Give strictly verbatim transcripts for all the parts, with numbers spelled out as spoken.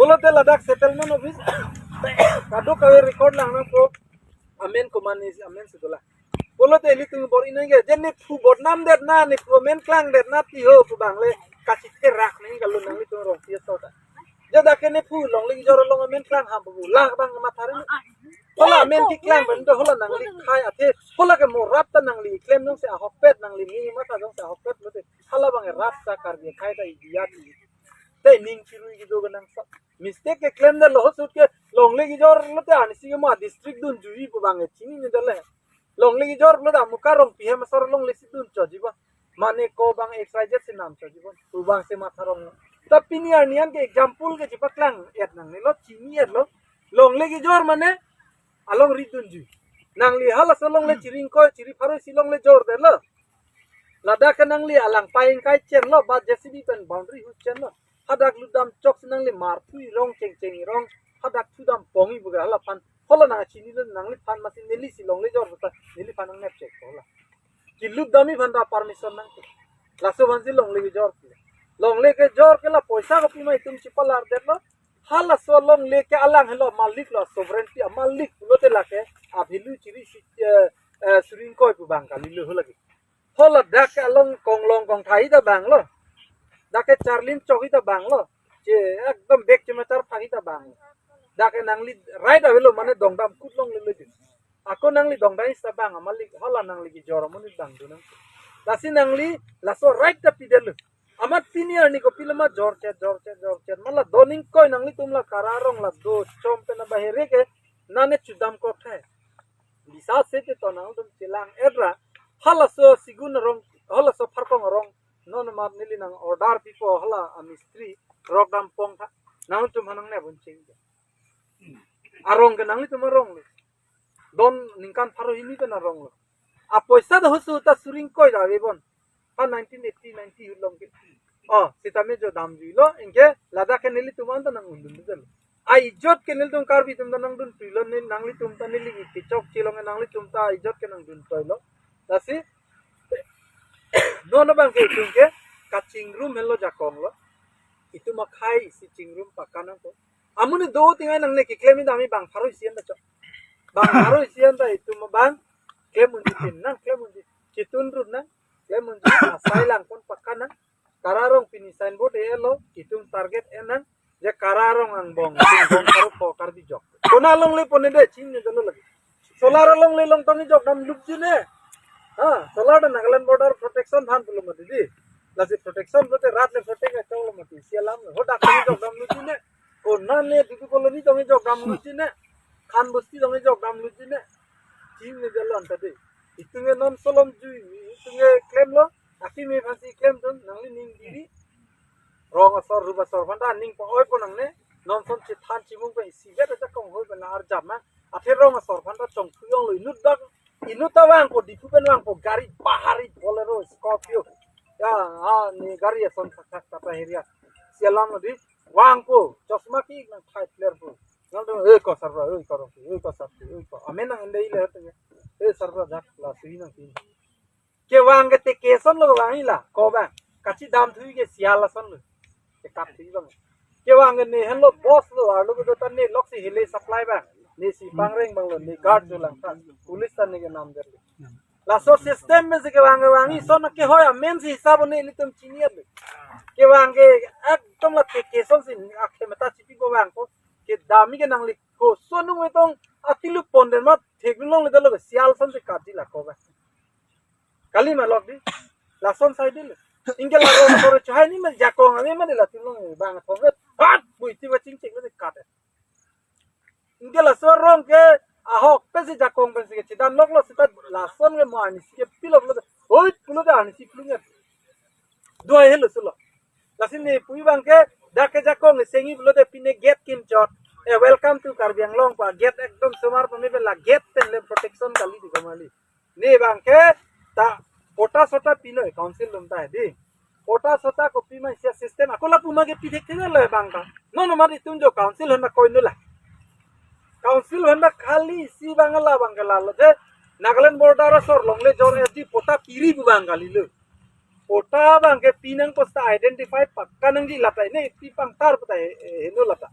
Pulote ladak settlement office kadokave record lang nangpo, amen komatne amen si dolang. Pulote ilitum bor-i nangke, je nephu botnam det na, nephu amen klang det na ti ho pu abang le kachitherak nangji kalo nanglitum Rongpi aso ta. Je dak ke nephu longle kejor along amen klang ham pu la abang matha ri. Hala amen keklang pen do hala nangli khai athe, hala ke mo rat ta nangli klem jongsi ahokpet, nangli mi matha jongsi ahokpet pulote hala abang rat ta Karbi akhei ta ijat. Te ning chirui kedo ke nangso. Mistake keklem detlo, ahut ke longle kejor lote arnisi ke mo district dunjui pu abang ke chinine det le. Longle kejor lote amuka Rongpi hem asor longle si dun choji ba. Mane ko abang X Y Z si nam choji ba. Pu abang si matha rong. Ta pini arni an ke example ke chepaklang et nangne lo, chini et lo. Longle kejor mane alongri dunjui. Nangli halaso longle chiri ingkoi, chiri pharo si longle jor detlo. Ladak ke nangli alang pai ingkai chenlo, ba J C B pen boundary hu chenlo. Hadak lutdam chok si nangli marphui rong chengcheng rong. Hadak thudam pongji pu ke hala aphan. Hala nang chinilo nangliphan masi neli si longle jor ta neliphan nangnep chek hala. Kelutdamji aphan ta permission nang. Laso aphan si longle kejor. Longle kejor ke la poisa kopi ma itum chepalar detlo. Halaso longle ke alang helo malik lo, sovereignty amalik pulote lake avilu chiri si, eh, eh, suri ingkoi pu abang kalilo hala ke. Hala dak ke along konglong kongthai ta abang lo. Dak ke charlin chok ta abang lo. Che ekdom bek chemachar phak ta abang lo. Dak ke nangli right avelo mane dongdam kut longle le din. Ako nangli dongdam ista abang amalik hala nangli kejor amonit abang do nang. Lasi nangli laso right ta pidetlo. Amat pini arni kopilo ma jorchet, jorchet, jorchet. Mala doning koi nanglitum la Kara arong la do chom pen abahere ke nane chudam kok thai. Bisa sete to nangtum chelang et ra. Halaso Sigun arong, halaso Pharkong arong. Non mat neli nang order pipo hala amistri rok dam pong tha. Nangtum hanang ne bun cheng. Arong ke nanglitum arong lo. Don ningkan pharo hini pen arong lo. Apoisa ta ahut ta suri ingkoi ta ave bon. Ha nineteen eighty, ninety along ke. Oh, sitame jo damjuilo, anke ladak ke nelitum an ta nang undun delo. Ai ijot ke nelitum Karbi atum ta nangdun tuilo, neli nanglitum ta neli kechok chelong nanglitum ta ijot ke nangdun toilo. Lasi, non abang ke itum ke kachingrum helo jakong lo. Itum akhei si chingrum pakka nangpo. Amonit do tingai nangne keklem dam abang pharo isi an ta chok. Abang pharo isi an ta itum abang klem unji tin nang, klem unji. Chitun rut nang, klem unji asai lang pon pakka nang. Kara arong pini signboard e lo, itum target e nang. Je Kara arong angbong, angbong pharo pho Karbi jok. Konat longle pon ne de chinine dolo lake. Solar alongle along tong jok dam lupji ne. Ha, solar ta Nagaland border protection aphan pulo mati di. Lasi protection pulote rat le protect achong lo mati. Isi alam ho dak tong jok dam lupji ne. Konat ne Dudu colony tong jok dam lupji ne. Khan Bosti tong jok dam lupji ne. Chinine dolo anta di. Itum ke non solom jui, itum ke klemlo. Akimi aphan si klemdun, nangli ning diri. Rong asor rup asor aphan ta ning pa-oi pon nangne. Non son chethan chimung pen isi vet ajakong hoi pen arjap ma. Athe rong asor aphan ta chongthu ong lo, inut dak, inut ta vangpo, Diphu pen vangpo, gari bahari Bolero, Scorpio. Ya, ha, ne gari ason thakthak Tata Harrier. Isi alam lo di, vangpo, chosma ki nang thai player po. Nang dong, eh, ko sarbura, eh, ko rong, eh, ko sarbura, eh, ko. Amen nang endai le, eh, sarbura jak, la sui nang tin. Kevang ke teke ason lo vangji la, ko abang. Kachidam thuji ke sial ason lo. Ke kap thuji abang. Kevang ke ne henlo boss lo, arlo kedo ta ne lok si hele supply abang. Ne si pangreng abang lo, ne guard dolang tha. Police ta ne ke nam der lo. Laso system pen si kevang kevangji ason kehoi amen si hisab ne ilitum chini lo. Kevang ke ekdom la teke ason si akhei meta chipi ko vangpo. Kedamji ke nangli ko sonung etong atilu pon den ma thek long le dolo sial ason si katji la ko abang. Kali ma lok di. Lason sai di le. Anke la rong koro chahai ni ma jakong ave ma de la tulong bang thong vet. Hat bui ti ba ching ching le kat. Anke laso arong ke ahok pen si jakong pen si kechedam lok lo seta lason ke mo arnisi ke pilok lo. Hoi pulote arnisi plung ya. Duai helo sulo. Lasi ne pu abang ke dak ke jakong sengji pulote pine gate kimchot. Eh, welcome to Karbi Anglong pa gate ekdom somar pa me la gate pen le protection kali di kamali. Ne abang ke ta pota sota pinoi council atum ta di. Pota sota kopi ma isi a-system. Ako lapu ma ke pithek thek lo abang ta. Non nomar itum jo council hon na koi nula. Council hon na khali isi abang la abang ke lalo je. Nagaland border asor longle jor S D pota piri pu abang kalilo. Pota abang ke pinang posta identify pakka nangji lata ne pi pangtar pota he, he, heno lata.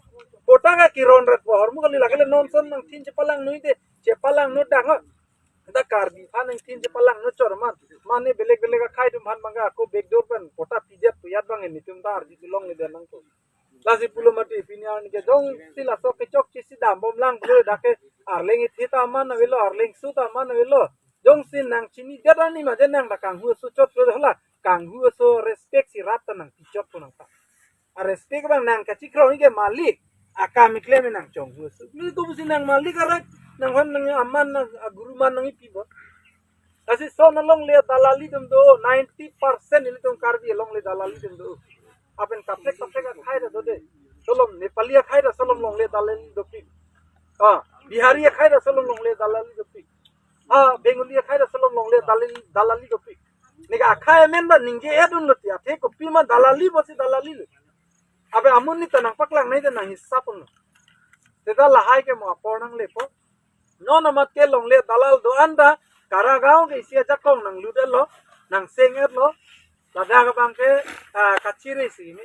Tangka kiron rat po, ahormu kali, lake le non ason nangthin chepalang noi de, chepalang noi dang. Da Karbi aphan nangthin chepalang noi chor man. Mane belek belek akhei atum aphan bangke ako backdoor pen patta pidet pu ajat bang nelitum ta arju kelongle det nangkok. Lasi pulo mati pini arni ke jongsi laso kechokche si dambom lang pulo, dak ke Arleng ithe ta aman avelo, Arleng su ta aman avelo. Jongsi nang chinidet arni ma je nang ta kanghu aso chot lo, hala kanghu aso respect si rat ta nangpi chot po nang ta. A respect bang nang kachikroi ke malik, akam keklem nang chonghu aso. Nelitum pusi nang malik arak, nang hon nang aman nang aguru man nangpi bo. Lasi lason alongle dalali atum do, ninety percent ilitum Karbi alongle dalali atum do. Lapen kaprek kaprek akhei ta do de. Lason Nepali akhei ta lason alongle dalali dopik. Ah, Bihari akhei ta lason alongle dalali dopik. Ah, Bengali akhei ta lason alongle dalali, dalali dopik. Neke akhei amen ta ningje-et dunlo ti, athe kopima dalali pusi dalali lo. Abe amonit ta nangpaklang nai ta nanghisap unlo. Seta lahai ke mo apor nanglepo. Non amat ke longle dalal do-an ta Kara gaon ke isi ajakong nanglut-etlo, nangseng-etlo. Ladak abang ke, ah, kachere si kimi.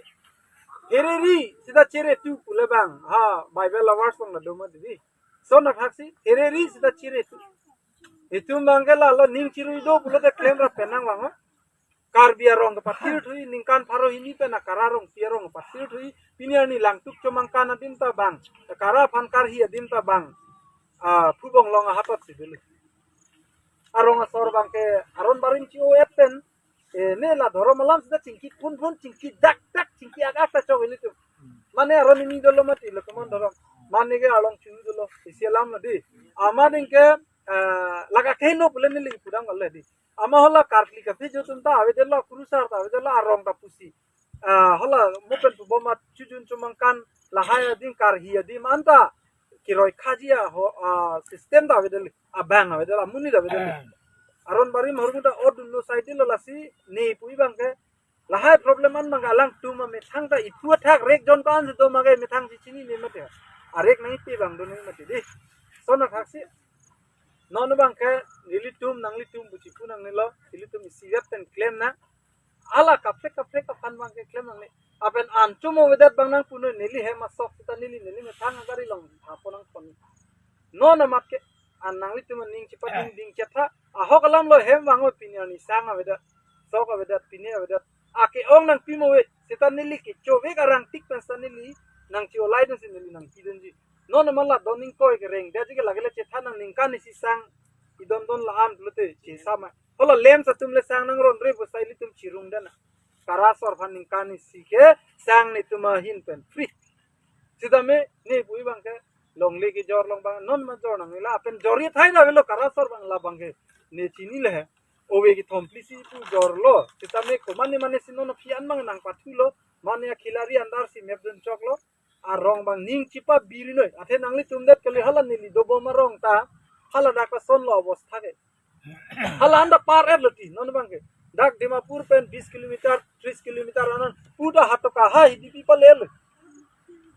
Here ri seta chere tu pule bang. Ha, Bible lovers along ta do mati di. Lason athaksi here ri seta chere tu. Itum bangke lalo ning chirui do pulote klemra penang bang, ha? Karbi arong kepathir thuji, ningkan pharo hini pen a Kara rongpi arong kepathir thuji, pini arni Langtuk Chomangkan adim ta bang, Kara aphan karhi adim ta bang, ah, Phubong along ahapat si dulu. Arong asor bangke aron barim chi-o-et pen, eh, ne la dhorom alam seta chingki phun phun, chingki dak dak, chingki ak ak ta chok ilitum. Mane aron ini dolo mati lo, komat dhorom. Mane ke along chini dolo, isi alam lo di. Amat ingke, eh, lake keheno pule neli pudam kali di. Amat hala karkli kaphi jo atum ta avedetlo, kurusar ta avedetlo, arong ta pusi. Ah, hala mo pen pubom ma Chojun Chomangkan lahai adim, karhi adim anta kiroi khaji aho, ah, system ta avedetlo, abang avedetlo, amonit ta avedetlo. Aron barim ahormu ta odunlo side lo, lasi ne pu-i bangke lahai problem an bangke alangtum amethang ta iphu athak rek jon ko-an si do ma ke methang si chinine mati. Arek nangpi bang do nang mati di. Lason athaksi non bangke nelitum nanglitum buchi pu nangnelo, ilitum isi vet pen klem nang. Hala kaprek kaprek aphan bangke klem nangne. Lapen an chomo avedet bang nangpu noi, neli hem asok seta neli, neli methang agari along thapo nangpon. Non amat ke an nanglitum aning chepading ding chetha. Ahok alam lo hem vang o, pini arni sang avedet, sok avedet, pine avedet. Ake-ong nangpi mo ave, seta neli kechovek arang tik pen seta neli nangchi-olai dunsi neli nangpi dunji. Non amat la don ingkoi kereng, dia jike lake le chetha nang ningkan isi sang idon don la-an pulote chesa ma. Hala lamps atum le sang nangronre pusi ilitum chirung dana. Kara asor aphan ningkan isi ke sang netum ahin pen free. Sitame ne pu-i bangke longle kejor along bang non ma jor nangne, lapen jor-i athai ta avelo, Kara asor bang la bangke ne chinile he. Ove kethom phli si pu jorlo. Sitame ko mane mane si non aphi an bang nangpathulo. Mane akhilari andar si mepdun choklo. Arong bang ning chepabiri noi. Athe nanglitum det kali, hala neli dobom arong ta hala dak lason lo abostha ke. Hala anta par-etlo ti non bangke. Dak Dimapur pen bis kilometer, tris kilometer anan puta hato kahai dipi palel.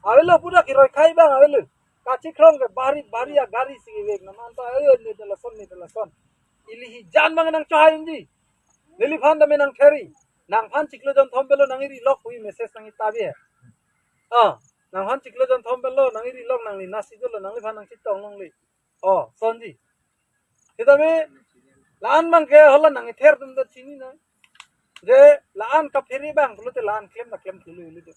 Avelo puta kiroi khai bang avelo. Kachikrong ke bari bari agari si vek na man ta, ayo ne ta lason, ne ta lason. Ili hijan bang nangchohai unji. Neliphan ta me nangtheri. Nangphan chiklo jonthom pelo nang-iri lok pu-i message nang-ita bi he. Ah, nangphan chiklo jonthom pelo nang-iri lok, nangli nasi dolo, nangliphan nangchetong longle. Oh, sonji. Sitame la-an bangke hala nangther atum ta chinine. Je la-an kaphere bang pulote la-an klem ta klem thulo ilitum.